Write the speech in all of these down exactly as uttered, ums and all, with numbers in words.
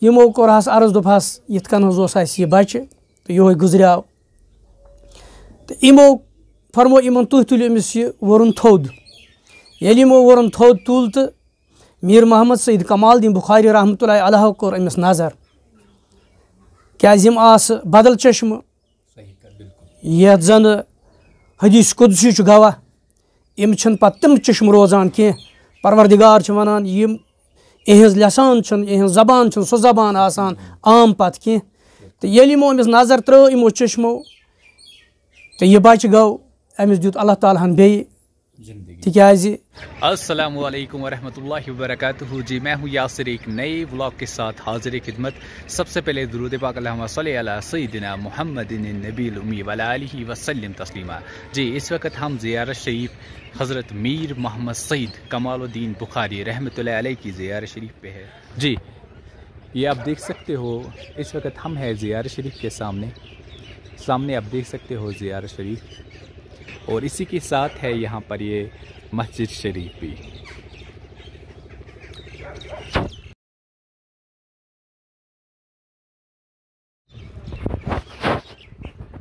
یِمو کوٚر حظ عرض، دوٚپ حظ، یِتھ کٔنۍ حظ اوس اَسہِ یہِ بَچہِ تہٕ یِہوٚے گُزریٛاو۔ تہٕ یِمو فرموو یِمَن، "تُہۍ تُلِو أمِس یہِ وُرُن تھوٚد۔" ییٚلہِ یِمو وُرُن تھوٚد تُل تہٕ میٖر محمد سعید کمال الدین بخاری رحمتہ اللہ علیہ کوٚر أمِس نظر، کیٛازِ یِم آسہٕ بدل چشمہٕ، یَتھ زَن حدیث قدسی چھُ گواہ۔ یِم چھِنہٕ پَتہٕ تِم چشمہٕ روزان کینٛہہ۔ پروردگار چھُ وَنان، یِم، یِہٕنٛز لسان چھُنہٕ، یِہٕنٛز زبان چھُنہٕ سۄ زبان آسان عام پَتہٕ کینٛہہ۔ تہٕ ییٚلہِ یِمو أمِس نظر ترٲو، یِمو چشمو، تہٕ یہِ بَچہٕ گوٚو، أمِس دیُت اللہ تعالیٰ ہَن بیٚیہِ۔ زندگی۔ تِکیٛازِ السلام علیکم ورحمۃ اللہ وبرکاتہ۔ جی، میں ہوں یاسر، ایک نئے ولاگ کے ساتھ حاضر خدمت۔ سب سے پہلے درود پاک، اللہم صلی علی سیدنا محمد النبی الامی وعلی آلہ وسلم تسلیما۔ جی، اس وقت ہم زیارت شریف حضرت میر محمد سعید کمال الدین بخاری رحمۃ اللہ علیہ کی زیارت شریف پہ ہے۔ جی، یہ آپ دیکھ سکتے ہو، اس وقت ہم ہیں زیارت شریف کے سامنے۔ سامنے آپ دیکھ سکتے ہو زیارت شریف، اور اسی کے ساتھ ہے یہاں پر یہ مسجد شریف بھی۔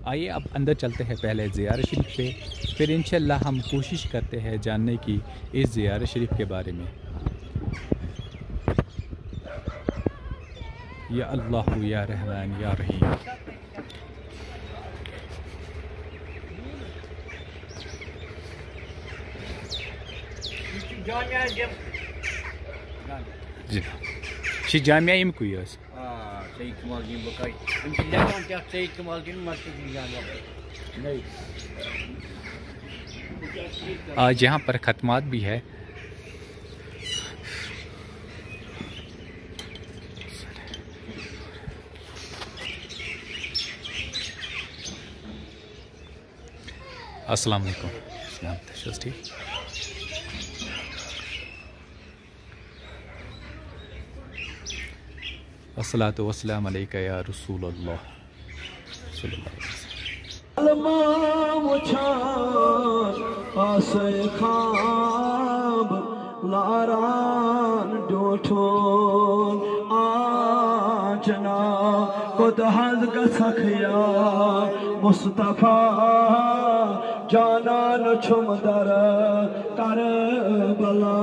آئیے، اب اندر چلتے ہیں پہلے زیارت شریف پہ، پھر انشاءاللہ ہم کوشش کرتے ہیں جاننے کی اس زیارت شریف کے بارے میں۔ یا اللہ، یا رحمان، یا رحیم۔ جی، یہِ چھِ جامعہ ییٚمہِ کُے حظ۔ آ، سید کمال الدین بخاری۔ یِم چھِ لیکھان تہِ اَتھ سید کمال الدین مسجد جامعہ۔ آج یہاں پر ختمات بھی ہے۔ السلام علیکم۔ السلام، تُہۍ چھِو حظ ٹھیٖک؟ الصلاۃ والسلام علیک یا رسول اللہ۔ صلی اللہ علیہ وسلم۔ علما وچھان آسے خواب لاران ڈوٹھون آجنا، کوٚت حظ گژھکھ یا مصطفیٰ، جانان چھُم در کربلا۔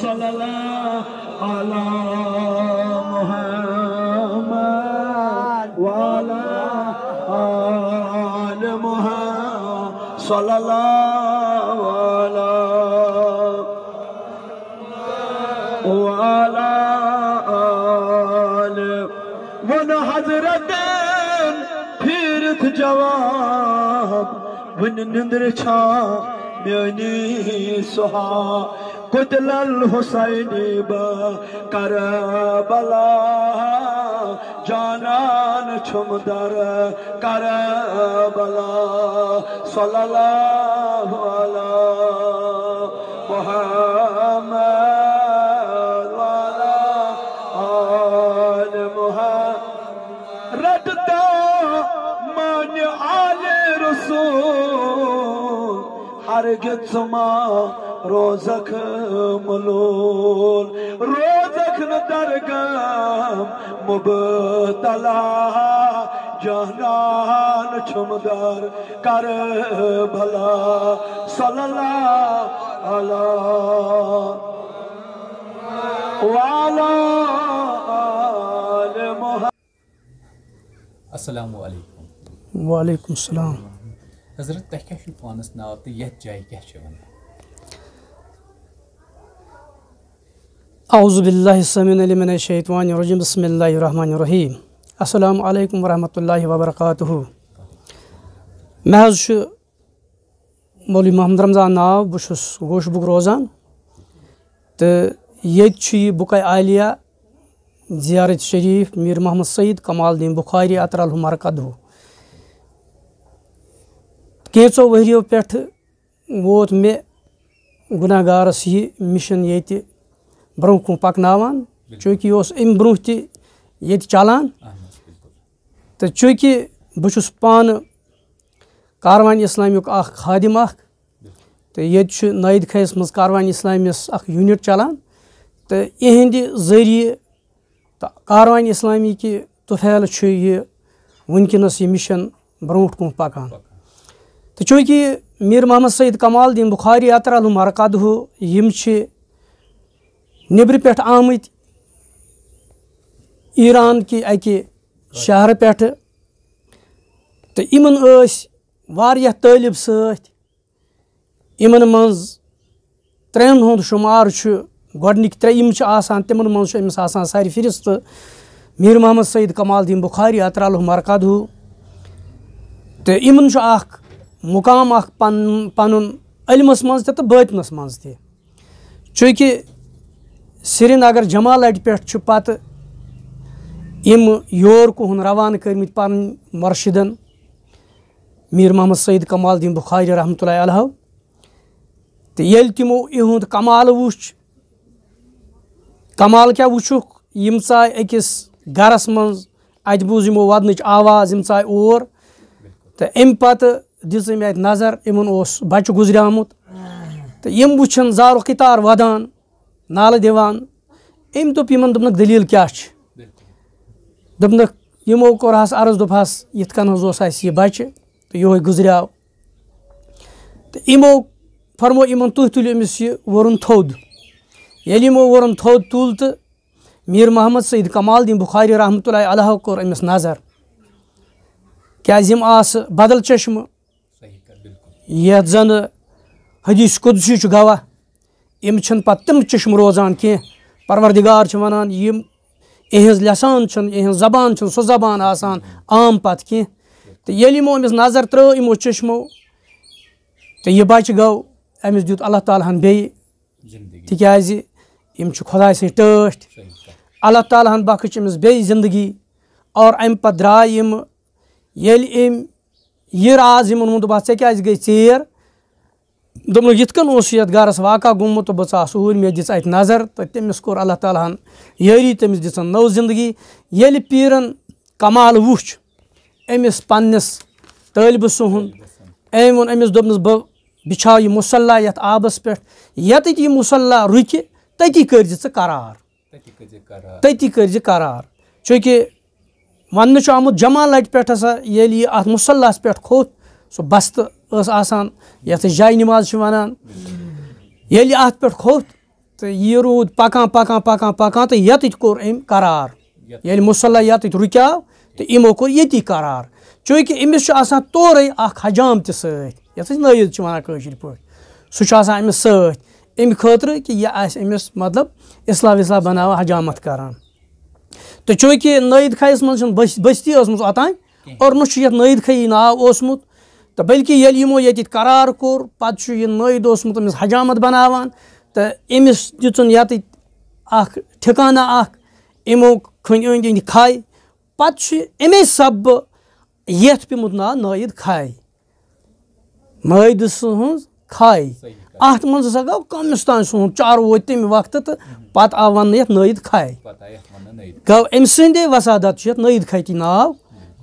صلی اللہ علی محمد وعلی آل محمد۔ صلی اللہ علی وعلی آل۔ ووٚن حضرتن پھیرِتھ جواب، وُنہِ نِندرِ چھا میٲنی سُہا؟ قتل الحسینی بہ کربلا، جانان چھُم در کربلا۔ صلی اللہ علی محمد وعلی آل محمد۔ رٹتا مان آل رسول، ہرگز ژٕ ما روزکھ ملول، روزکھ نہٕ در غم مبتلا، جانان چھُم در کربلا۔ صلی اللہ علی وعلی آل محمد۔ السلام علیکم۔ وعلیکم السلام۔ حضرت، تۄہہِ کیٛاہ چھُو پانَس ناو تہٕ یَتھ جایہِ کیٛاہ چھِ وَنان؟ اعوذ باللہ السمیع العلیم من الشیطان الرجیم، بسم اللہ الرحمن الرحیم۔ السلام علیکم ورحمۃ اللہ وبرکاتہ۔ مےٚ حظ چھُ مولوی محمد رمضان ناو، بہٕ چھُس گوشہٕ بُک روزان، تہٕ ییٚتہِ چھُ یہِ بُقعہ عالیہ زیارت شریف میر محمد سعید کمال الدین بخاری عطر اللہ مرقدہ۔ کینٛژو ؤرِیو پٮ۪ٹھٕ ووت مےٚ گُناہ گارس یہِ مِشن ییٚتہِ برٛونٛہہ کُن پکناوان، چوٗنٛکہِ یہِ اوس اَمہِ برٛونٛہہ تہِ ییٚتہِ چلان۔ اہن حظ، بِلکُل۔ تہٕ چوٗنٛکہِ بہٕ چھُس پانہٕ کاروانِ اسلامیُک اکھ خادم اکھ، تہٕ ییٚتہِ چھُ نٲیِد خیس منٛز کاروانِ اسلامیس اکھ یوٗنِٹ چلان، تہٕ یِہنٛدِ ذٔریعہٕ تہٕ کاروانِ اسلامی کہِ طفیل چھُ یہِ وٕنکیٚنَس یہِ مِشن برونٛٹھ کُن پکان۔ تہٕ چوٗنٛکہِ میٖر محمد سید کمال الدین بخاری عطر الحم مرقدہ، یِم چھِ نیٚبرِ پٮ۪ٹھ آمٕتۍ ایران کہِ اَکہِ شہرٕ پٮ۪ٹھٕ، تہٕ یِمن ٲسۍ واریاہ طٲلب سۭتۍ۔ یِمن منٛز ترٛٮ۪ن ہُنٛد شُمار چھُ، گۄڈٕنِکۍ ترٛےٚ یِم چھِ آسان، تِمن منٛز چھُ أمِس آسان سرِ فہرست میٖر محمد سید کمال الدین بخاری عطر الحم مرقدہ۔ تہٕ یِمن چھُ اکھ مقام اکھ پن-، پنُن علمس منٛز تہِ تہٕ بٲطنس منٛز تہِ۔ چوٗنٛکہِ سرینگر جمالٹہِ پٮ۪ٹھ چھُ پتہٕ یِم یور کُن روانہٕ کٔرمٕتۍ پنٕنۍ مرشدن، میٖر محمد سید کمال الدین بخاری رحمتہ اللہ علیہ۔ تہٕ ییٚلہِ تِمو یِہُنٛد کمال وُچھ، کمال کیٛاہ وُچھُکھ؟ یِم ژاے أکِس گرس منٛز، اَتہِ بوٗز یِمو ودنٕچ آواز، یِم ژاے اور۔ تہٕ اَمہِ پتہٕ دِژ أمۍ اَتہِ نظر، یِمن اوس بچہٕ گُزریومُت۔ تہٕ یِم وُچھن زارُک قطار ودان، نالہٕ دِوان۔ أمۍ دوٚپ یِمن، دوٚپنکھ، "دٔلیٖل کیٛاہ چھِ؟" دوٚپنکھ، یِمو کوٚر حظ عرض، دوٚپ حظ، "یِتھ کٔنۍ حظ اوس اَسہِ یہِ بچہٕ تہٕ یِہوٚے گُزریو۔" تہٕ یِمو فرموو یِمن، "تُہۍ تُلِو أمِس یہِ وُرُن تھوٚد۔" ییٚلہِ یِمو وُرُن تھوٚد تُل تہٕ میٖر محمد سید کمال الدین بخاری رحمتہ اللہ علیہ کوٚر أمِس نظر، کیٛازِ یِم آسہٕ بدل چشمہٕ، یَتھ زَن حدیث قدسی چھُ گواہ، یِم چھِنہٕ پَتہٕ تِم چشمہٕ روزان کینٛہہ۔ پروردگار چھُ وَنان، یِم، یِہٕنٛز لسان چھُنہٕ، یِہٕنٛز زبان چھُنہٕ سۄ زبان آسان عام پَتہٕ کینٛہہ۔ تہٕ ییٚلہِ یِمو أمِس نظر ترٛٲو، یِمو چشمو، تہٕ یہِ بَچہٕ گوٚو، أمِس دیُت اللہ تعالیٰ ہَن بیٚیہِ، زندگی۔ تِکیٛازِ یِم چھِ خۄداے سٕنٛدۍ ٹٲٹھۍ۔ صحیح کَتھ۔ اللہ تعالیٰ ہَن بخش أمِس بیٚیہِ زندگی۔ اور اَمہِ پَتہٕ درٛاے یِم، ییٚلہِ أمۍ یہِ راز یِمَن ووٚن، دوٚپُکھ، "ژےٚ کیٛازِ گٔے ژیر؟" دوٚپنَکھ، "یِتھ کٔنۍ اوس یَتھ گَرَس واقعہ گوٚمُت تہٕ بہٕ ژاس اوٗرۍ، مےٚ دِژ اَتہِ نظر تہٕ تٔمِس کوٚر اللہ تعالیٰ ہَن یٲری، تٔمِس دِژٕن نٔو زندگی۔" ییٚلہِ پیٖرَن کمال وُچھ أمِس پنٛنِس طٲلبہٕ سُنٛد، أمۍ ووٚن أمِس، دوٚپنَس، "بہٕ بِچھاو یہِ مُصلیٰ یَتھ آبَس پٮ۪ٹھ، یَتٮ۪تھ یہِ مُصلیٰ رُکہِ، تٔتی کٔرۍ زِ ژٕ قرار۔" تٔتی کٔرۍ زِ قرار۔ تٔتی کٔرۍ زِ قرار۔ چوٗنٛکہِ وَننہٕ چھُ آمُت، جمالٹہِ پٮ۪ٹھ ہسا ییٚلہِ یہِ اَتھ مُصلیٰ ہَس پٮ۪ٹھ کھوٚت، سُہ بستہٕ ٲس آسان، یَتھ أسۍ جاے نماز چھِ وَنان۔ ییٚلہِ یہِ اَتھ پٮ۪ٹھ کھوٚت تہٕ یہِ روٗد پَکان، پَکان، پَکان، پَکان تہٕ یَتٮ۪تھ کوٚر أمۍ قرار۔ یَتٮ۪تھ۔ ییٚلہِ مُصلیٰ یَتٮ۪تھ رُکیو تہٕ یِمو کوٚر ییٚتی قرار۔ چوٗنٛکہِ أمِس چھُ آسان تورَے اَکھ حجام تہِ سۭتۍ، یَتھ أسۍ نٲیِد چھِ وَنان کٲشِرۍ پٲٹھۍ، سُہ چھُ آسان أمِس سۭتۍ۔ اَمہِ خٲطرٕ کہِ یہِ آسہِ أمِس، مطلب، اصلاح وصلاح بناوان، حجامت کران۔ تہٕ چوٗنٛکہِ نٲیِد کھایَس منٛز چھُنہٕ بس-، بستی ٲسمٕژ اوٚتام، کینٛہہ۔ اور نہ چھُ یَتھ نٲیِد کھایی ناو اوسمُت، تہٕ بلکہِ ییٚلہِ یِمو ییٚتہِ قرار کوٚر، پتہٕ چھُ یہِ نٲیِد اوسمُت أمِس حجامت بناوان، تہٕ أمِس دِژٕن یَتٕتۍ اکھ ٹھِکانہ اکھ، یِمو کھٔنۍ أنٛدۍ أنٛدۍ کھاے۔ پتہٕ چھُ اَمے سببہٕ یَتھ پیوٚمُت ناو نٲیِد کھاے۔ نٲیِد سٕنٛز کھاے۔ صحیح کَتھ۔ اَتھ منٛز ہسا گوٚو کٔمِس تام سُنٛد چاروٲے تَمہِ وقتہٕ تہٕ پتہٕ آو وَننہٕ یَتھ نٲیِد کھاے۔ پتہٕ آیہِ یَتھ وَننہٕ نٲیِد۔ گوٚو أمۍ سٕنٛدے وسادت چھُ یَتھ نٲیِد کھاے تہِ ناو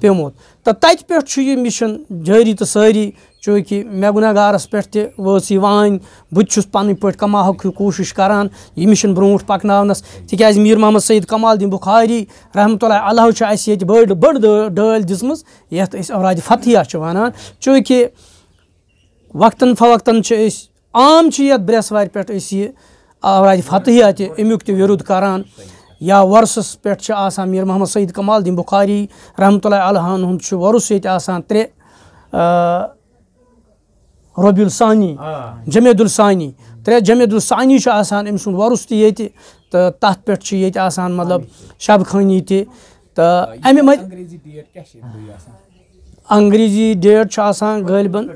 پیوٚمُت۔ تہٕ تَتہِ پٮ۪ٹھ چھُ یہِ مِشن جٲری تہٕ سٲری، چوٗنٛکہِ مےٚ گُناہ گارَس پٮ۪ٹھ تہِ وٲژ یہِ وٲنۍ، بہٕ تہِ چھُس پنٕنۍ پٲٹھۍ کماہُک ہیوٗ کوٗشِش کران یہِ مِشن برونٛٹھ پکناونَس، تِکیٛازِ میٖر محمد سعید کمال الدین بخاری رحمتہ اللہ علیہ چھُ اَسہِ ییٚتہِ بٔڑ، بٔڑ دٲ-، ڈٲلۍ دِژمٕژ، یَتھ أسۍ اورادِ فتحیہ چھِ وَنان، چوٗنٛکہِ وقتاً فوقتاً چھِ أسۍ، عام چھِ یَتھ برٛٮ۪سوارِ پٮ۪ٹھ أسۍ یہِ اورادِ فتحیہ تہِ اَمیُک تہِ وِرُد کَران، یا وۄرسَس پٮ۪ٹھ چھِ آسان، میٖر محمد سعید کمال الدین بخاری رحمتہ اللہ علیہ ہُنٛد چھُ وۄرُس ییٚتہِ آسان ترٛےٚ، آ، ربیع الثانی، آ۔ جمادی الثانی، ترٛےٚ جمادی الثانی چھُ آسان أمۍ سُنٛد وۄرُس تہِ ییٚتہِ، تہٕ تَتھ پٮ۪ٹھ چھُ ییٚتہِ آسان، مطلب، شب خٲنی تہِ۔ تہٕ آ، یہِ اَمہِ مٔزۍ-، انگریزی ڈیٹ کیٛاہ چھِ یِتھ پٲٹھۍ آسان؟ انگریزی ڈیٹ چھُ آسان غٲلباً،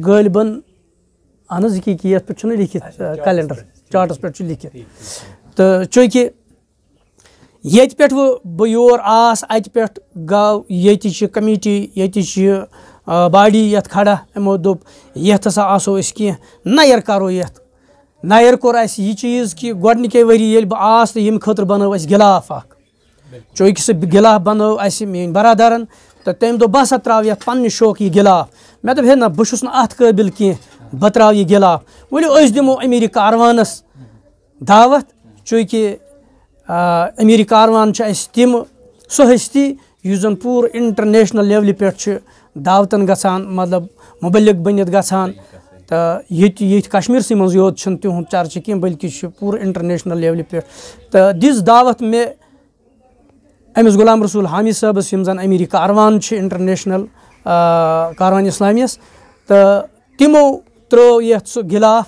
غٲلباً، اہن حظ، یہِ کہِ، کہِ یَتھ پٮ۪ٹھ چھُنہٕ لیکھِتھ، اچھا، آ، چارٹَس کیلنڈر، پٮ۪ٹھ۔ چارٹَس پٮ۪ٹھ چھُ لیکھِتھ۔ ٹھیٖک، ٹھیٖک۔ تہٕ چوٗنٛکہِ ییٚتہِ پٮ۪ٹھ وۄنۍ بہٕ یور آس، اَتہِ پٮ۪ٹھ گوٚو ییٚتہِ چھِ کمیٹی، ییٚتہِ چھِ، آ، باڈی یَتھ کھڑا، یِمو دوٚپ، یَتھ ہسا آسو أسۍ کینٛہہ نَیَر کَرو یَتھ۔ نَیَر کوٚر اَسہِ یہِ چیٖز کہِ گۄڈٕنِکے ؤری ییٚلہِ بہٕ آس تہٕ ییٚمہِ خٲطرٕ بَنٲو اَسہِ گِلاف اَکھ۔ چوٗنٛکہِ سُہ گِلاف بَنٲو اَسہِ میٛٲنۍ برادَرَن، تہٕ تٔمۍ دوٚپ، "بہٕ ہسا ترٛاوٕ یَتھ پنٛنہِ شوقہٕ یہِ گِلاف۔" مےٚ دوٚپ، "ہے نہ، بہٕ چھُس نہٕ اَتھ قٲبِل کینٛہہ، بہٕ ترٛاوٕ یہِ گِلاف۔ ؤلِو، أسۍ دِمو أمیٖرِ کاروانَس دعوت، چوٗنٛکہِ، آ، امیر کاروان چھِ اَسہِ تِم، سُہ ہستی یُس زَن پوٗرٕ انٹرنیشنل لیولہِ پٮ۪ٹھ چھِ دعوتن گژھان، مطلب مبلغ بٔنِتھ گژھان۔ تہٕ ییٚتہِ ییٚتہِ کشمیٖرسٕے منٛز یوت چھِنہٕ تِہُنٛد چرچہٕ کینٛہہ، بلکہِ چھِ پوٗرٕ انٹرنیشنل لیولہِ پٮ۪ٹھ۔ تہٕ دِژ دعوت مےٚ أمِس غلام رسول حامی صٲبس، یِم زَن امیر کاروان چھِ انٹرنیشنل، آ، کاروان اسلامیس، تہٕ تِمو ترٛٲو یَتھ سُہ غلاف۔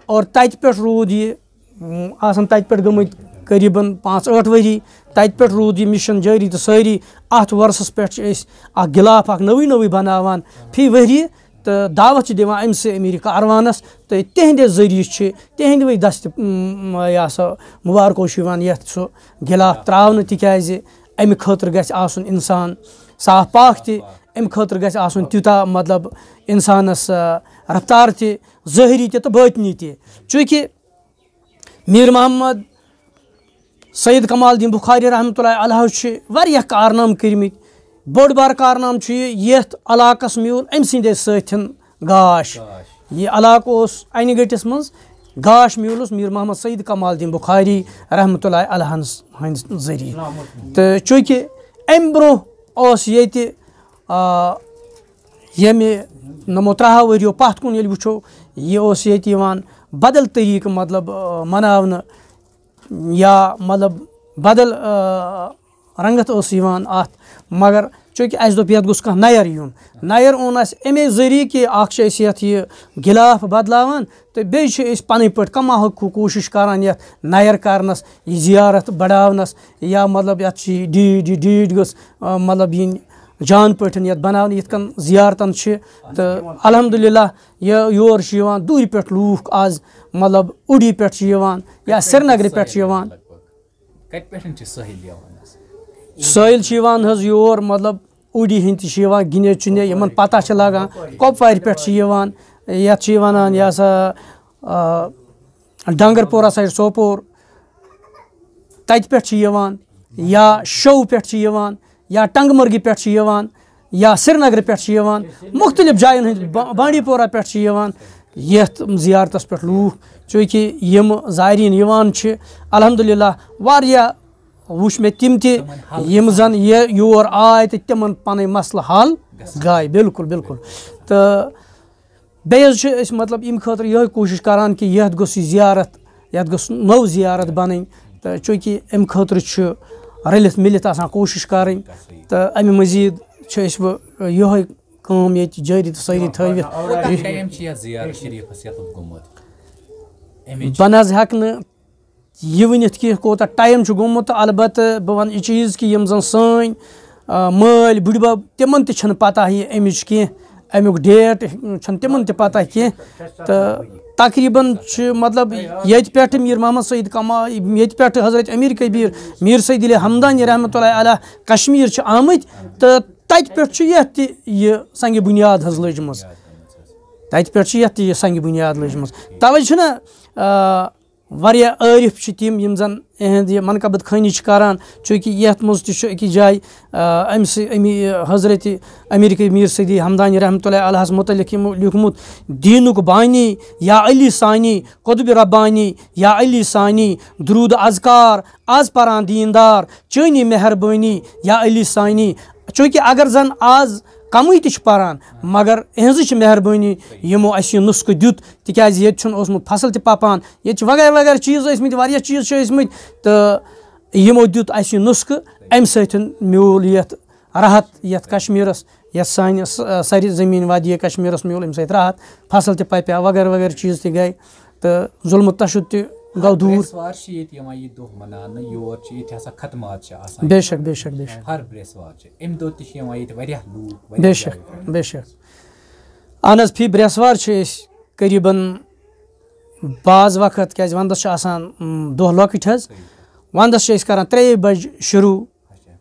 اور تَتہِ پٮ۪ٹھ روٗد یہِ، م، آسَن تَتہِ پٮ۪ٹھ گٔمٕتۍ قریٖباً پانٛژھ ٲٹھ ؤری۔ تَتہِ پٮ۪ٹھ روٗد یہِ مِشن جٲری، تہٕ سٲری اَتھ ورثس پٮ۪ٹھ چھِ أسۍ اَکھ غلاف اَکھ نٔوٕے نٔوٕے بَناوان فی ؤری، تہٕ دعوت چھِ دِوان أمۍ سٕے امیر کاروانس، تہٕ تِہنٛدِ ذٔریعہٕ چھِ، تِہنٛدِ وَے دستِ، م، یہِ ہسا مُبارکو چھُ یِوان یَتھ سُہ غلاف ترٛاونہٕ، تِکیازِ اَمہِ خٲطرٕ گژھِ آسُن اِنسان صاف پاک تہِ، اَمہِ خٲطرٕ گژھِ آسُن تیوٗتاہ، مطلب، اِنسانس، آ، رفتار تہِ، ظٲہری تہِ تہٕ بٲطنی تہِ۔ چوٗنٛکہِ میر محمد سید کمال الدین بخاری رحمتہ اللہ علیہ چھِ واریاہ کارنامہٕ کٔرمٕتۍ۔ بوٚڑ بار کارنامہٕ چھُ یہِ، یَتھ علاقس میوٗل أمۍ سٕنٛدے سۭتۍ گاش۔ گاش۔ یہِ علاقہٕ اوس انہِ گٔٹِس منٛز، گاش میوٗلُس میر محمد سید کمال الدین بخاری رحمتہ اللہ علیہ ہنٛد ذٔریعہٕ۔ تہٕ چوٗنٛکہِ اَمہِ برٛونٛہہ اوس ییٚتہِ، آ، ییٚمہِ نَمو ترٛہو ؤریو پَتھ کُن ییٚلہِ وٕچھو، یہِ اوس ییٚتہِ یِوان بدل طریٖقہٕ، مطلب، آ، مناونہٕ، یا، مطلب، بدل، آ، رنگت ٲس یِوان اَتھ۔ مگر چوٗنٛکہِ اَسہِ دوٚپ، یَتھ گوٚژھ کانٛہہ نَیَر یُن۔ نَیَر اوٚن اَسہِ اَمے ذٔریعہٕ کہِ اَکھ چھِ أسۍ یَتھ یہِ غلاف بدلاوان، تہٕ بیٚیہِ چھِ أسۍ پَنٕنۍ پٲٹھۍ کَماہُک کوٗشِش کَران یَتھ نَیَر کَرنَس، یہِ زیارت بَڑاونَس، یا، مطلب، یَتھ چھِ یہِ ڈیٖڈ، یہِ ڈیٖڈ گٔژھ، آ، مطلب، یِنۍ جان پٲٹھۍ یَتھ بَناونہٕ، یِتھ کٔنۍ زیارتَن چھِ۔ تہٕ الحمدللہ، یہِ یور چھِ یِوان دوٗرِ پٮ۪ٹھ لوٗکھ آز، مطلب، اوٗڑی پٮ۪ٹھ چھِ یِوان یا سرینگرٕ پٮ۪ٹھ چھِ یِوان۔ کَتہِ پٮ۪ٹھ چھِ سٲحِل یِوان حظ؟ سٲحِل چھِ یِوان حظ یور، مطلب، اوٗڑی ہٕنٛدۍ تہِ چھِ یِوان گِنے چُنے، یِمَن پَتہ چھِ لَگان۔ کۄپوارِ پٮ۪ٹھ چھِ یِوان، یَتھ چھِ وَنان، یہِ ہسا، آ، ڈنگر پورہ سایڈ سوپور، تَتہِ پٮ۪ٹھ چھِ یِوان، یا شو پٮ۪ٹھ چھِ یِوان، یا ٹنٛگہٕ مرگہِ پٮ۪ٹھ چھِ یِوان، یا سرینگرٕ پٮ۪ٹھ چھِ یِوان، مُختٔلِف جایَن ہٕنٛدۍ، با-، بانڈی پورہ پٮ۪ٹھ چھِ یِوان یَتھ زیارتَس پٮ۪ٹھ لوٗکھ، چوٗنٛکہِ یِم زائرین یِوان چھِ، الحمدللہ، واریاہ وٕچھ مےٚ تِم تہِ، یِم زَن یہِ یور آے تہٕ تِمَن پَنٕنۍ مسلہٕ حل گٔے۔ بِلکُل، بِلکُل۔ تہٕ بیٚیہِ حظ چھِ أسۍ، مطلب، اَمہِ خٲطرٕ یِہوٚے کوٗشِش کَران کہِ یَتھ گوٚژھ یہِ زیارت، یَتھ گوٚژھ نٔو زیارت بَنٕنۍ۔ تہٕ چوٗنٛکہِ اَمہِ خٲطرٕ چھُ رٔلِتھ مِلِتھ آسان کوٗشِش کَرٕنۍ۔ تہٕ اَمہِ مٔزیٖد چھِ أسۍ وۄنۍ یِہوٚے کٲم ییٚتہِ جٲری تہٕ سٲری تھٲوِتھ۔ کوٗتاہ ٹایم چھِ یَتھ زیارت شریٖفَس یَتَتھ گوٚمُت؟ اَمِچ بہٕ نہ حظ ہٮ۪کہٕ نہٕ یہِ ؤنِتھ کینٛہہ کوٗتاہ ٹایم چھُ گوٚمُت، تہٕ البتہٕ بہٕ وَنہٕ یہِ چیٖز کہِ یِم زَن سٲنۍ، آ، مٲلۍ بٕڈبَب، تِمَن تہِ چھَنہٕ پَتہ یہِ اَمِچ کینٛہہ، اَمیُک ڈیٹ چھَنہٕ تِمَن تہِ پَتہ کینٛہہ۔ تہٕ تقریٖباً چھِ، مطلب، ییٚتہِ پٮ۪ٹھٕ میٖر محمد سعید کما-، ییٚتہِ پٮ۪ٹھٕ حضرت امیر کبیر، میٖر سعید علی ہمدانی رحمتہ اللہ علیہ کشمیٖر چھِ آمٕتۍ، تہٕ تَتہِ پٮ۪ٹھ چھُ یَتھ تہِ یہِ سنگِ بُنیاد حظ لٔجمٕژ۔ تَتہِ پٮ۪ٹھ چھِ یَتھ تہِ یہِ سنگِ بُنیاد لٔجمٕژ۔ تَوَے چھِنہ، آ، واریاہ عٲرِف چھِ تِم، یِم زَن یِہٕنٛز یہِ منقبت خوٲنی چھِ کَران، چوٗنٛکہِ یَتھ منٛز تہِ چھُ أکِس جایہِ، آ، أمۍ سٕے، أمی حضرت امیر کبیر میٖر سعید علی ہمدانی رحمتہ اللہ علیہَس مُتعلِق یِمو لیوٗکھمُت، "دیٖنُک بانی یا علی ثانی، قطب ربانی یا علی ثانی، درود اذکار از پران دیندار، چٲنی مہربٲنی یا علی ثانی۔" چوٗنٛکہِ اگر زَن آز کمٕے تہِ چھِ پران، مگر اِہٕنٛزٕے چھِ مہربٲنی، یِمو اَسہِ یہِ نُسخہٕ دیُت، تِکیٛازِ ییٚتہِ چھُنہٕ اوسمُت فصل تہِ پَپان، ییٚتہِ چھِ وغٲرٕ وغٲرٕ چیٖز ٲسۍ مٕتۍ، واریاہ چیٖز چھِ ٲسۍ مٕتۍ، تہٕ یِمو دیُت اَسہِ یہِ نُسخہٕ، اَمہِ سۭتۍ میوٗل یَتھ راحت، یَتھ کشمیٖرَس، یَتھ سانہِ س-، سرِ زٔمیٖن وادی کشمیٖرَس میوٗل اَمہِ سۭتۍ راحت، فصل تہِ پَپیٛا، وغٲرٕ وغٲرٕ چیٖز تہِ گٔے، تہٕ ظُلمُت تَشُد تہِ گوٚو دوٗر۔ برٛٮ۪سوار چھِ ییٚتہِ یِوان یہِ دۄہ مَناونہٕ، یور چھِ، ییٚتہِ ہسا ختمات چھِ آسان۔ بے شک، بے شک، بے شک۔ ہر برٛٮ۪سوار چھِ، اَمہِ دۄہ تہِ چھِ یِوان ییٚتہِ واریاہ لوٗکھ، واریاہ بے شک، جایہِ۔ بے شک۔ اہن حظ، فی برٛٮ۪سوار چھِ أسۍ قریٖباً بعض وقت، کیٛازِ وَنٛدَس چھِ آسان، م، دۄہ لۄکٕٹۍ حظ، وَنٛدَس چھِ أسۍ کَران ترٛیٚیہِ بَجہِ شروٗع،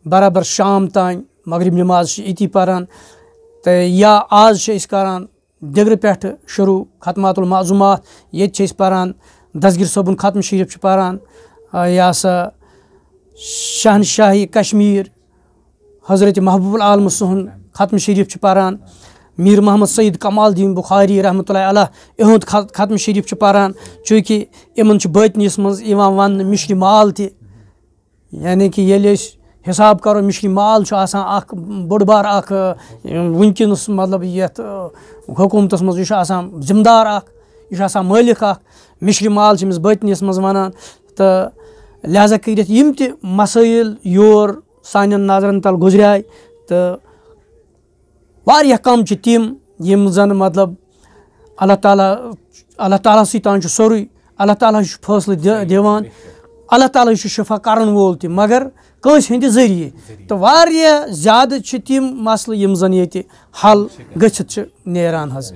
برابر شام تام، مغرب نماز چھِ أتی پَران۔ تہٕ یا آز چھِ أسۍ کَران دِگرٕ پٮ۪ٹھٕ شروٗع، ختمات المعظومات، ییٚتہِ چھِ أسۍ پَران، دستگیر صٲبُن ختم شریٖف چھِ پَران، آ، یہِ ہسا شہنشاہی کشمیٖر، حضرت محبوب العالم سُنٛد ختم شریٖف چھِ پَران، میٖر محمد سعید کمال الدین بخاری رحمتہ اللہ علیہ، یِہُنٛد خ-، ختم شریٖف چھِ پَران، چوٗنٛکہِ یِمَن چھُ بٲطنِس منٛز یِوان وَننہٕ مِشرِ مال تہِ۔ یعنی کہِ ییٚلہِ أسۍ حساب کرو، مِشرِ مال چھُ آسان اکھ بوٚڑ بار اکھ، آ، وٕنکیٚنَس مطلب یَتھ، آ، حکوٗمتَس منٛز یہِ چھُ آسان ذمہٕ دار اکھ، یہِ چھُ آسان مٲلِک اکھ۔ مِشرِ مال چھِ أمِس بٲطنِیَس منٛز وَنان۔ تہٕ لہذا کٔرِتھ یِم تہِ مسٲیِل یور سانٮ۪ن نظرَن تَل گُزریٛاے تہٕ واریاہ کم چھِ تِم یِم زن مطلب اللہ تعالیٰ، اللہ تعالیٰ سٕے تام چھُ سورُے، اللہ تعالیٰ چھُ فٲصلہٕ دِ-، دِوان، اللہ تعالیٰ چھُ شفا کرن وول تہِ، مگر کٲنٛسہِ ہٕنٛدِ ذٔریعہٕ۔ تہٕ واریاہ زیادٕ چھِ تِم مسلہٕ یِم زن ییٚتہِ حل گٔژھِتھ چھِ نیران حظ۔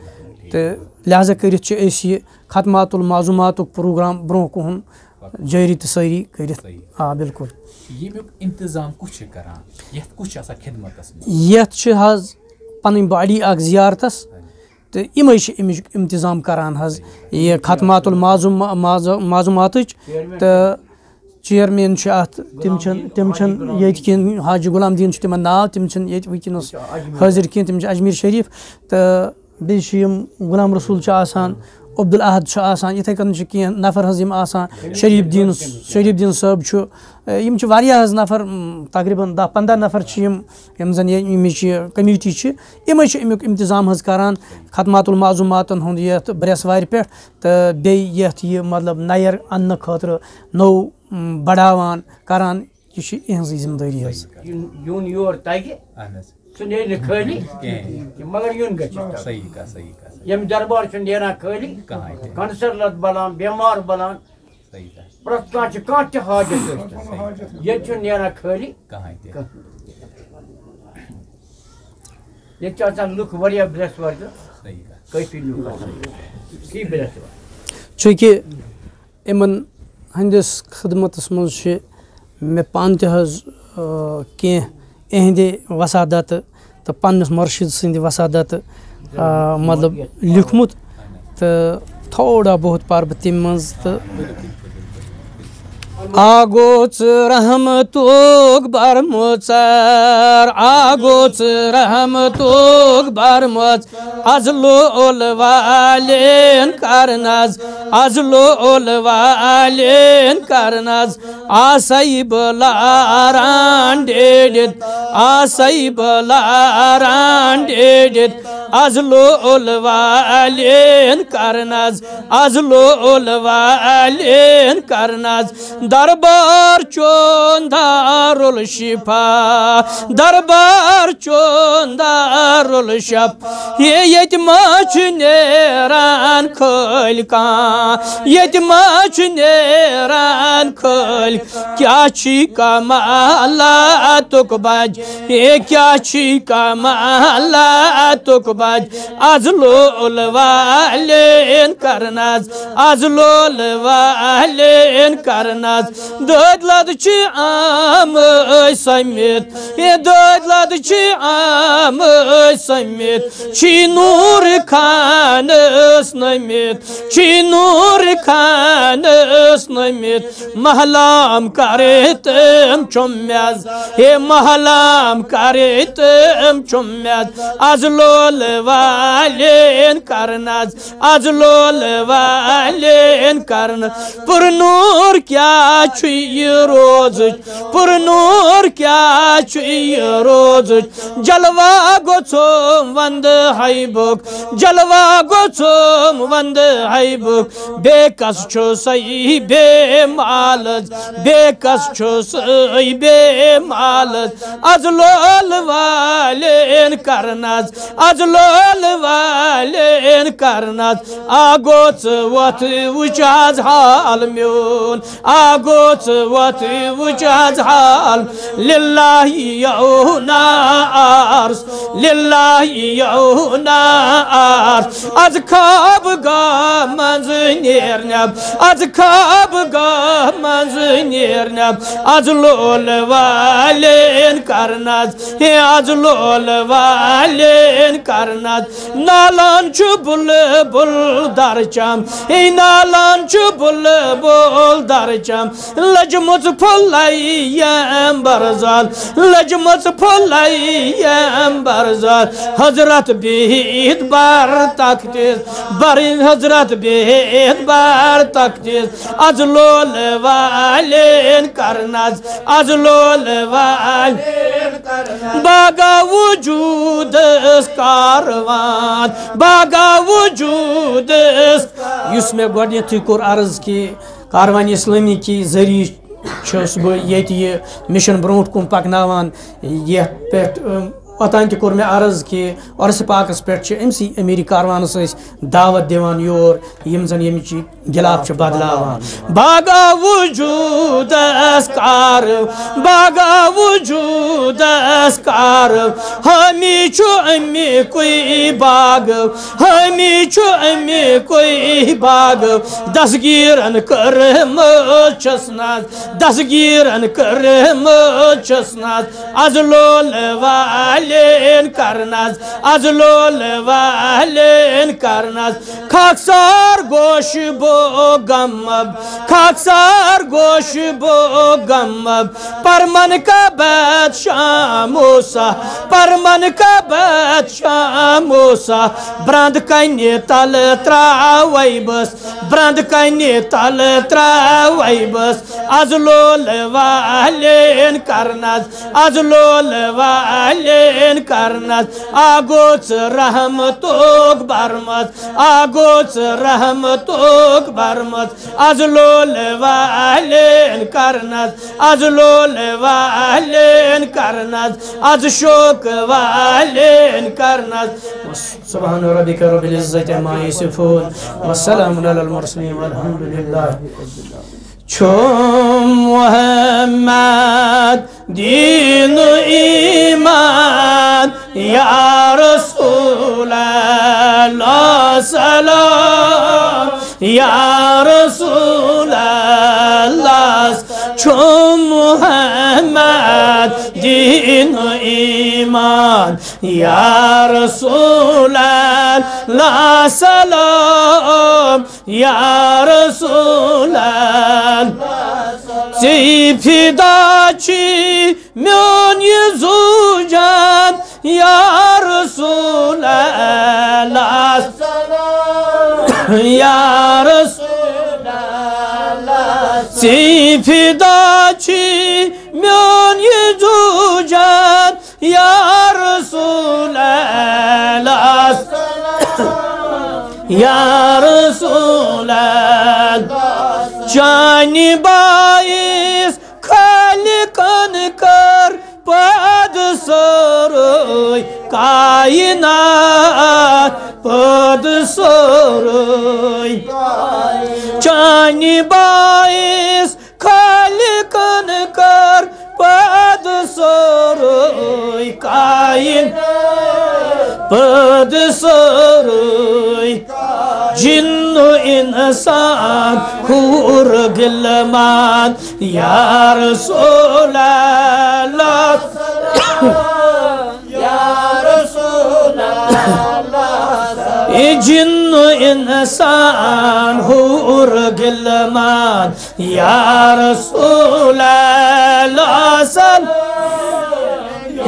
تہٕ لہذا کٔرِتھ چھِ أسۍ یہِ ختمات المعظوماتُک پروگرام برونٛہہ کُن جٲری تہٕ سٲری کٔرِتھ۔ صحیح۔ آ، بِلکُل۔ ییٚمیُک انتظام کُس چھُ کران؟ یَتھ کُس چھُ آسان خدمتس منٛز؟ یَتھ چھِ حظ پنٕنۍ باڈی اکھ زیارتس، تہٕ یِمے چھِ اَمِچ انتظام کران حظ۔ یہِ ختمات المعظوم-، معظ-، معظوماتٕچ تہٕ چیئرمین چھِ اَتھ، تِم چھِنہٕ، تِم چھِنہٕ ییٚتہِ کِنۍ، حاجی غلام دیٖن چھُ تِمن ناو، تِم چھِنہٕ ییٚتہِ وٕنکیٚنَس حٲضِر کینٛہہ، تِم چھِ اجمیٖر شریٖف۔ تہٕ بیٚیہِ چھِ یِم غلام رسول چھِ آسان، عبدالاحد چھُ آسان، یِتھَے کٔنۍ چھِ کینٛہہ نفر حظ یِم آسان، شریٖف دیٖن، شریٖف دیٖن صٲب چھُ، یِم چھِ واریاہ حظ نفر، تقریٖباً دَہ پنٛداہ نفر چھِ یِم، یِم زَن یہِ، ییٚمِچ یہِ کمیٹی چھِ، یِمَے چھِ اَمیُک انتظام حظ کران ختمات المعظوماتَن ہُنٛد یَتھ برٛٮ۪سوارِ پٮ۪ٹھ۔ تہٕ بیٚیہِ یَتھ یہِ مطلب نَیَر اَننہٕ خٲطرٕ نوٚو، م، بڑاوان کران، یہِ چھِ یِہٕنٛزٕے ذمہٕ دٲری حظ۔ یُن، یُن یور تَگہِ، اہن حظ۔ سُہ نیرِ نہٕ خٲلی کِہیٖنۍ۔ کینٛہہ، مگر یُن گژھِ تَگُن۔ صحیح کَتھ، صحیح کَتھ، صحیح۔ ییٚمہِ دربار چھُنہٕ نیران خٲلی کٕہٕنۍ تہِ۔ کانٛہہ سرلد بَلان، بٮ۪مار بَلان، صحیح کَتھ۔ پرٛٮ۪تھ کانٛہہ چھُ کانٛہہ تہِ حاجت ٲسۍتَن۔ صحیح کَتھ۔ ییٚتہِ چھُنہٕ نیران خٲلی کٕہٕنۍ تہِ۔ کانٛہہ۔ ییٚتہِ چھِ آسان لُکھ واریاہ برٛٮ۪سوارِ دۄہ۔ صحیح کَتھ۔ کٲفی لُکھ آسان۔ کی برٛٮ۪سوار۔ چوٗنٛکہِ یِمَن ہٕنٛدِس خدمتَس منٛز چھِ مےٚ پانہٕ تہِ حظ، آ، کینٛہہ اِہِنٛدِ وسادَتہٕ تہٕ پنٛنِس مُرشِد سٕنٛدِ وسادَتہٕ، آ، مطلب لیوٗکھمُت تہٕ تھوڑا بہت پَرٕ بہٕ تَمہِ منٛز تہٕ۔ آ گوٚو ژٕ رحمتُک برمُژر، آ گوٚو ژٕ رحمتُک برمُژ، از لول والین کرنز، از لول والین کرنز، آسے بہٕ لاران ڈیڈِتھ، آسے بہٕ لاران ڈیڈِتھ، از لول والین کرنز، از لول والین کرنز۔ دربار چون دارالشفا، دربار چون دارالشفا۔ ہے ییٚتہِ ما چھُ نیران خٲلۍ کانٛہہ، ییٚتہِ ما چھُ نیران خٲلۍ۔ کیٛاہ چھی کمالاتُک بج، ہے کیٛاہ چھی کمالاتُک بج۔ از لول والین کرنز، از لول والین کرنز۔ دٲدۍ لد چھِ عام أسۍ سٔمِتھ، ہے دٲدۍ لد چھِ عام أسۍ سٔمِتھ۔ چھی نوٗر خانس نٔمِتھ، چھی نوٗر خانس نٔمِتھ۔ محلام کرے تم چُم میز، ہے محلام کرے تم چُم میز۔ از لول والین کرنز، از لول والین کرنز۔ پر نوٗر کیٛاہ چھُ یہِ روزٕچ، پر نوٗر کیٛاہ چھُ یہِ روزٕچ۔ جلوہ گوٚژھُم وندٕ حیبُک، جلوہ گوٚژھُم وندٕ حیبُک۔ بے کس چھُ سہی بے مالز، بے کس چھُ سہی بے مالز۔ از لول والین کرنز، از لول والین کرنز۔ آ گوٚو ژٕ وۄتھ وٕچھ از حال میون، آ گوٚو ژٕ وۄتھ وٕچھ از حال۔ للہ یونا عرض، للہ یونا عرض۔ از خواب گاہ منٛز نیر نٮ۪ب، از خواب گاہ منٛز نیر نٮ۪ب۔ از لول والین کرنز، ہے از لول والین کرنز۔ ناز۔ نالان چھُ بلبل درچم، اے نالان چھُ بلبل درچم، لٔجمٕژ پھُلے یمبر زال، لٔجمٕژ پھُلے یمبر زال۔ حضرت بِہِتھ بر تختس، بر حضرت بِہِتھ بر تختس، از لولہٕ والٮ۪ن کرنس، از لولہٕ والٮ۪ن باغا وجودس کاروان، باغا وجودس۔ یُس مےٚ گۄڈٕنیتھٕے کوٚر عرض کہِ کاروان اسلامی کہِ ذٔریعہٕ چھُس بہٕ ییٚتہِ یہِ مِشن برونٛٹھ کُن پکناوان، یتھ پٮ۪ٹھ، اۭں، اوٚتام تہِ کوٚر مےٚ عرض کہِ عرس پاکس پٮ۪ٹھ چھِ أمسٕے امیٖر کاروانس أسۍ دعوت دِوان یور، یِم زن ییٚمِچ یہِ غلاف چھِ بدلاوان۔ باغا وجودس کار، باغا وجودس کار، حامی چھُ امیُکُے باغ، حامی چھُ امیُکُے باغ۔ دستگیرن کٔرمٕژ چھَس ناز، دستگیرن کٔرمٕژ چھَس ناز، از لولہٕ والٮ۪ن کرنس، از لولہٕ والٮ۪ن کرنس۔ خاکسار گوش بو غمب، خاکسار گوش بو غمب، پرمن کا بادشاہ موسیٰ، پرمن کا بادشاہ موسیٰ۔ برند کنہِ تل تراوے بس، برند کنہِ تل تراوے بس، از لولہٕ والٮ۪ن کرنس، از لولہٕ والٮ۪ن کرنس۔ آ گوٚو ژٕ رحمتُک برمس، آ گوٚو ژٕ رحمتُک برمس، از لولہٕ والٮ۪ن کرنس، از لولہٕ والٮ۪ن کرنس، از شوق والٮ۪ن کرنس۔ سبحان ربك رب العزة عما يصفون، وسلام على المرسلين، والحمد لله۔ چھُ محمد دین و ایمان، یا رسول اللہ سلام، یا رسول اللہ۔ چھُ محمد دین و ایمان، یا رسول اللہ سلام، یا رسول اللہ۔ ژے فدا چھی میون یہِ زُو جان، یا رسول اللہ، یا رسول اللہ۔ ژے فدا چھی میون یہِ زُو جان، یا رسول اللہ، یا رسول اللہ۔ چانہِ باعث خالقن کٔر پٲدٕ سٲرٕے کائنات، پٲدٕ سٲرٕے۔ چانہِ باعث خالقن کٔر پٲدٕ سٲرٕے کائن، پٲدٕ سٲرٕے۔ جِن و اِنسان، حوٗر غِلمان، یا رسول اللہ۔ یا رسول اللہ۔ اے جِن و اِنسان، حوٗر غِلمان، یا رسول اللہ صل-،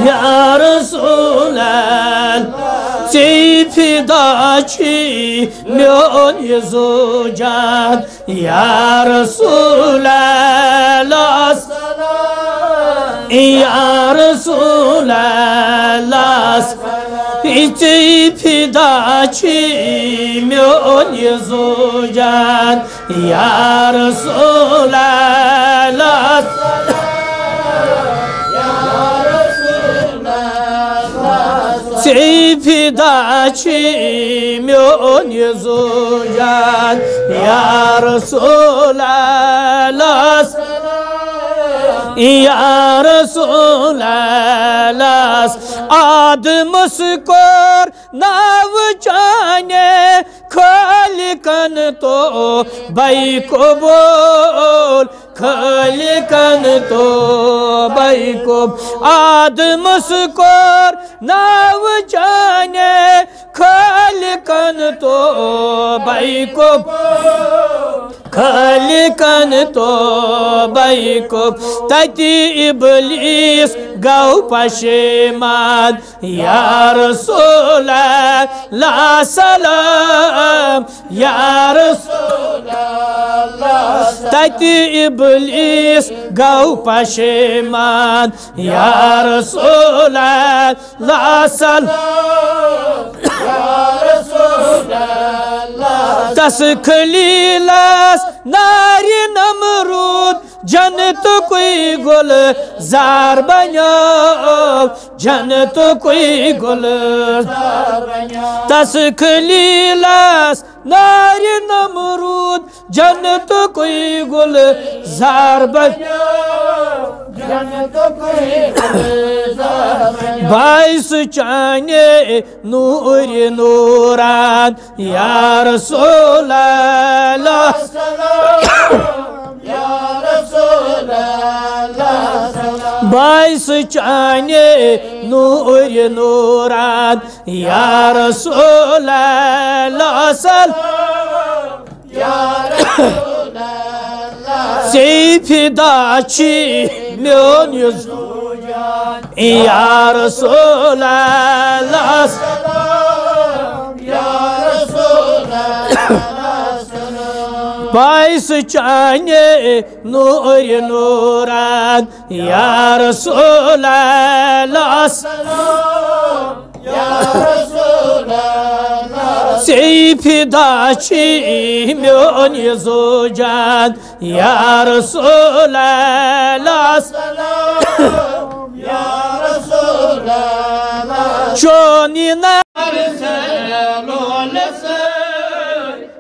یا رسول اللہ۔ ژے فدا چھی میون یہِ زُو جان، یا رسول اللہ، یا رسول اللہ۔ ژے فدا چھی میون یہِ زُو جان، یا رسول اللہ۔ ژے فدا چھی میون یہِ زُو جان، یا رسول اللہ، یا رسول اللہ۔ آدمس کوٚر ناو چانے خالقن توبے قبول، خالقن توبے کوٚر، آدمس کوٚر ناو چانے، خالقن توبے کوٚر، خالقن توبے کوٚر۔ تتہِ ابلیس گوٚو پشیمان، یا رسول اللہ سلام، یا رسول اللہ۔ تتہِ ابلیس گوٚو پشیمان، یا رسول اللہ سلام، یا رسول اللہ۔ تس خلیلس نارِ نمرود جنتُکُے گُلزار بنیو، جنتُکُے گُلزار بنیو۔ تس خلیلس نارِ نمرود جنتُکُے گُلزار بنیو، جنتُکُے گُلزار بنیو۔ باعث چانے نورِ نوران، یا رسول اللہ سلام، یا رسول اللہ سلام۔ باعث چانے نورِ نوران، یا رسول اللہ سلام، یا رسول اللہ۔ ژے فدا چھی میون یہِ زُو جان، یا رسول اللہ سلام، یا رسول اللہ سلام۔ باعث چانے نورِ نوران، یا رسول اللہ سلام، یا رسول اللہ۔ ژے فدا چھی میون یہِ زُو جان، یا رسول اللہ سلام، یا رسول اللہ۔ چون یہِ ناو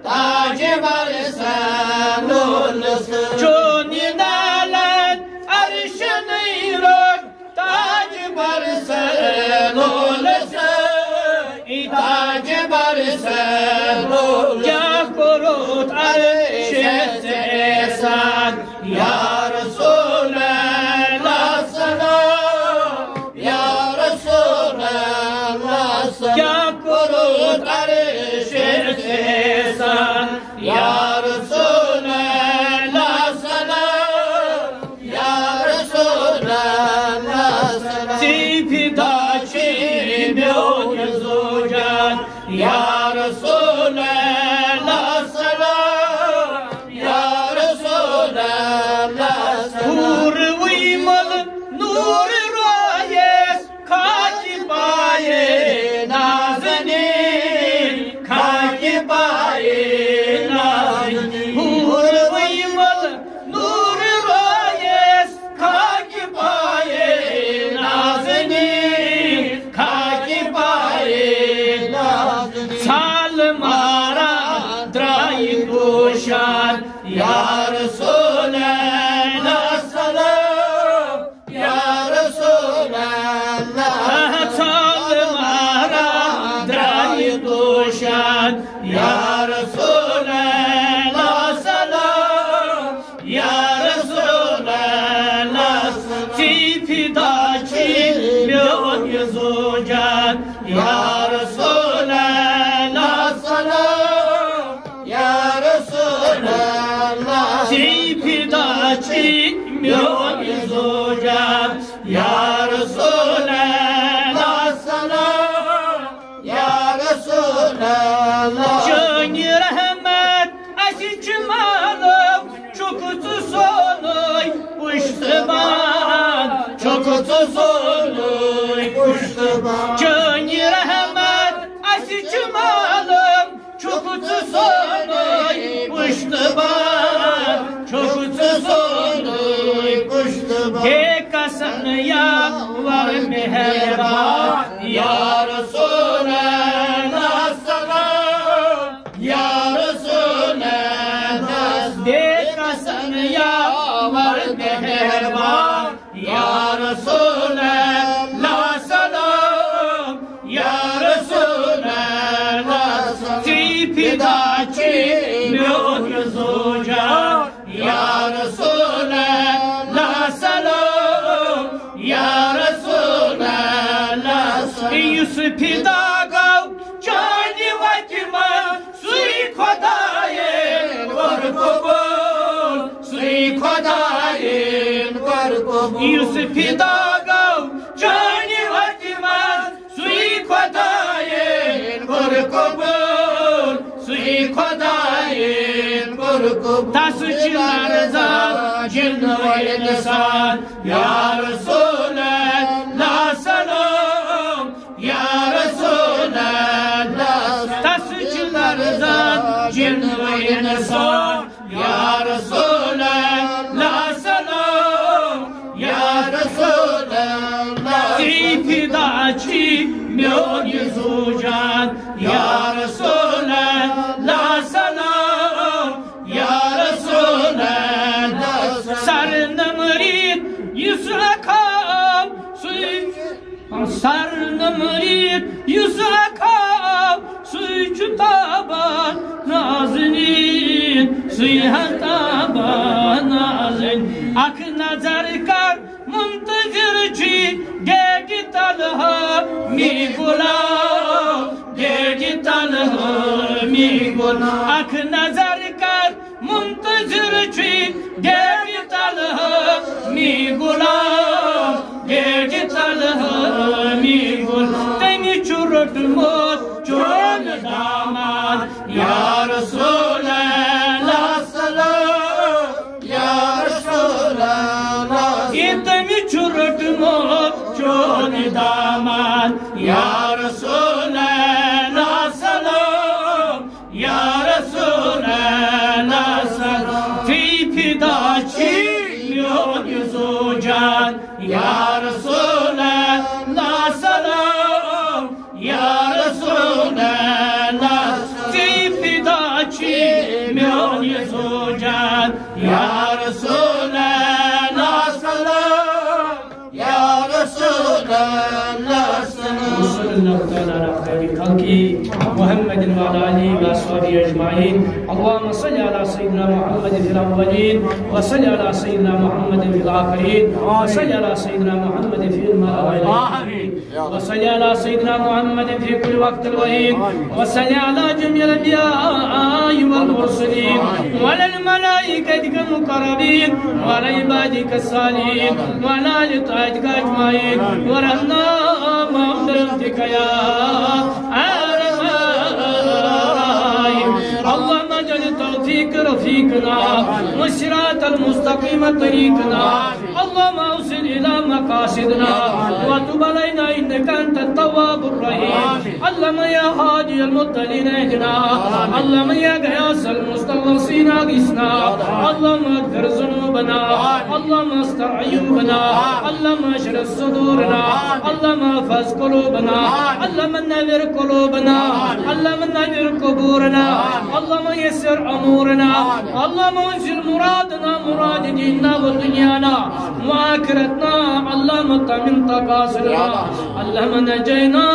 تاج برسنول سۭتۍ۔ چون یہِ نالن عرشنٕے روٚٹ تاج برسنول سۭتۍ۔ تاج برسنول۔ کیٛاہ کوٚرُتھ عرشس احسان، یا رسول اللہ سلام، یا رسول اللہ سلام۔ کیٛاہ کوٚرُتھ عرشس احسان، یا رسول اللہ سلام، یا رسول اللہ سلام۔ ژے فدا چھی میون یہِ زُو جان، یا رسول اللہ سلام، یا رسول اللہ سلام۔ حورٕ وٕے مل نور رویس خاکِ پایے نازنین، خاکِ پایے نازنین۔ حورٕ وٕے مل نور رویس خاکِ پایے نازنین، خاکِ پایے نازنین۔ ژھالہٕ ماران درٛایہِ دوشان، یا رسول اللہ سلام، یا رسول اللہ۔ ژھالہٕ ماران درٛایہِ دوشان، یا رسول اللہ سلام، یا رسول اللہ۔ ژے فدا چھی میون یہِ زُو جان، یا رسول اللہ سلام، یا رسول اللہ۔ ژے فدا چھی میون یہِ زُو جان، یا رسول اللہ سلام، یا رسول اللہ۔ چٲنۍ رحمت اسہِ چھِ معلوم، چھُکھ ژٕ سونُے پُشتبان، چھُکھ ژٕ سونُے پُشتبان۔ چٲنۍ رحمت اسہِ چھِ معلوم، چھُکھ ژٕ سونُے پُشتبان، چھُکھ ژٕ سونُے پُشتبان۔ ہے کسن یاور مہربان، یا رسول اللہ سلام، یا رسول اللہ۔ ہے کسن یاور مہربان، یا رسول اللہ سلام۔ یُس فدا گوٚو چانہِ وتہِ منٛز، سُے خۄدایَن کوٚر قبوٗل، سُے خۄدایَن کوٚر قبوٗل۔ یُس فدا گوٚو چانہِ وتہِ منٛز، سُے خۄدایَن کوٚر قبوٗل، سُے خۄدایَن کوٚر قبوٗل۔ تس چھِ لرزان جِن و اِنسان، یا رسول اللہ سلام، یا رسول اللہ۔ تس چھِ لرزان جِن و اِنسان، یا رسول اللہ سلام، یا رسول اللہ۔ ژےٚ فدا چھی میون یہِ زُو جان، یا رسول اللہ سلام، یا رسول اللہ۔ سر نمرید یُس رکھاو، سُے سر نمرید یُس رکھاو، سُے چھُ تابان نازنیٖن، سُے حظ تابان نازنیٖن۔ اکھ نظر کر منتظر چھُے ڈیڈی طلحہ می غلام، ڈیڈی طلحہ می غلام۔ اکھ نظر کر منتظر چھُے ڈیڈی طلحہ می غلام، ڈیڈی طلحہ می غلام۔ تٔمۍ چھُ روٚٹمُت چون داماد، یا رسول اللہ سلام، یا رسول اللہ۔ یہِ تٔمۍ چھُ روٚٹمُت چون داماد، یا رسول اللہ سلام، یا رسول اللہ سلام۔ ژےٚ فدا چھی میون یہِ زُو جان، یا رسول اللہ سلام، یا رسول اللہ۔ ژےٚ فدا چھی میون یہِ زُو جان، یا رسول اللہ سلام، یا رسول اللہ سلام۔ وصلی اللہ تعالی علی خیر خلقہ محمد وعلی آلہ وصحبہ اجمعین۔ اللهم صل على سيدنا محمد في الاولين، وصل على سيدنا محمد في الاخرين، وصل على سيدنا محمد في الملأ الاعلى۔ آمين۔ وصل على سيدنا محمد في كل وقت وحين، وصل على جميع الأنبياء والمرسلين، وعلى الملائكة المقربين، وعلى عبادك الصالحين، وعلى آل طاعتك أجمعين، وارحمنا معهم برحمتك يا أرحم الراحمين۔ اللهم اجعل التوفيق رفيقنا، والصراط المستقيم طريقنا، اللهم أوصل إلى مقاصدنا، وتب علينا إنك أنت التواب الرحيم. اللهم يا هادي المضلين اهدنا. اللهم يا غياث المستغيثين أغثنا. اللهم اغفر ذنوبنا. اللهم استر عيوبنا. اللهم اشرح صدورنا. اللهم احفظ قلوبنا. اللهم نور قلوبنا. اللهم نور قبورنا. اللهم يسر أمورنا. اللهم انزل مرادنا، مراد ديننا ودنيانا وآخرتنا۔ اللهم تمم تقاصرنا۔ اللهم نجينا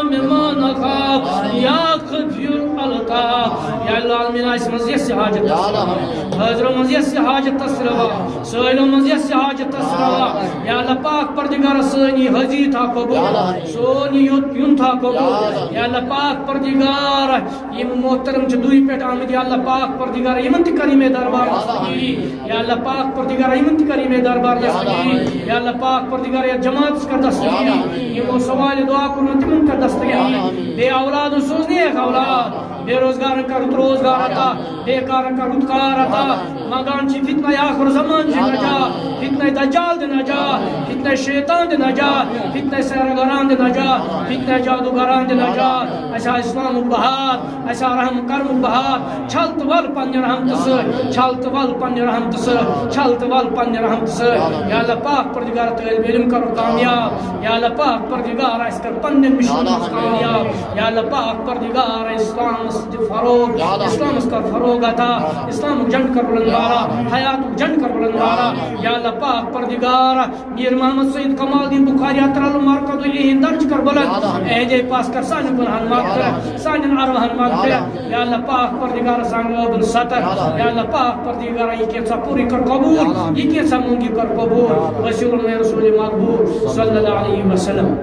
مما نخاف يا خفي الألطاف۔ یا اللہ العالمین، اسہِ منٛز یژھ حاجت تس روا، حٲضرو منٛز یژھ حاجت تس روا، سٲیلو منٛز یژھ حاجت تس روا۔ یا اللہ پاک پردگار، سٲنۍ یہِ حٲضری تھاو قبول، سون یہِ یُن تھاو قبول۔ یا اللہ پاک پردگار، یِم محترم چھِ دوٗرِ پٮ۪ٹھ آمٕتۍ، یا اللہ پاک پردگار، یِمن تہِ کر ییٚمے دربار دستگیٖری۔ یا اللہ پاک پردگار، یِمن تہِ کر ییٚمے دربار دستگیٖری۔ یا اللہ پاک پردگار، یتھ جماعتس کر دستگیٖری۔ یِمو سوالہِ دعا کوٚرمُت، تِمن کر دستگیٖری۔ بے اولاد سوز نیک اولاد، بے روزگارن کر رُت روزگار عطا، بے کارن کر رُت کار عطا۔ منگان چھِ فتنہ آخر زمان چھِ نجات، فتنہ دجال دِ نجات، فتنہ شیطان دِ نجات، فتنہ سحرگران دِ نجات، فتنہ جادوگران دِ نجات۔ اسہِ آو اسلامُک بہار، اسہِ آو رحم کرمُک بہار۔ چھل تہٕ ول پننہِ رحمتہٕ سۭتۍ، چھل تہٕ ول پننہِ رحمتہٕ سۭتۍ، چھل تہٕ ول پننہِ رحمتہٕ سۭتۍ۔ یا اللہ پاک پردگار، طٲلب علم کرو کامیاب۔ یا اللہ پاک پردگار، اسہِ کر پننٮ۪ن مشنن منٛز کامیاب۔ یا اللہ پاک پردگار، اسلامس دِ فروغ، اسلامس کر فروغ عطا، اسلامُک جنڈٕ کر بلند والا، حیاتُک جنڈٕ کر بلند والا۔ یا اللہ پاک پردگار، میر محمد سید کمال الدین بخاری عطر المرکز، یِہِنٛد درجہٕ کر بلند۔ اہدے پاس کر سانٮ۪ن گناہن مغفرت، سانٮ۪ن ارواحن مغفرت۔ یا اللہ پاک پردگار، سانہِ ٲبن ستر۔ یا اللہ پاک پردگار، یہِ کینٛژھا پوٗرٕ کر قبول، یہِ کینٛژھا مونگی کر قبول۔ وسیلہ رسول مقبول صلی اللہ علیہ وسلم۔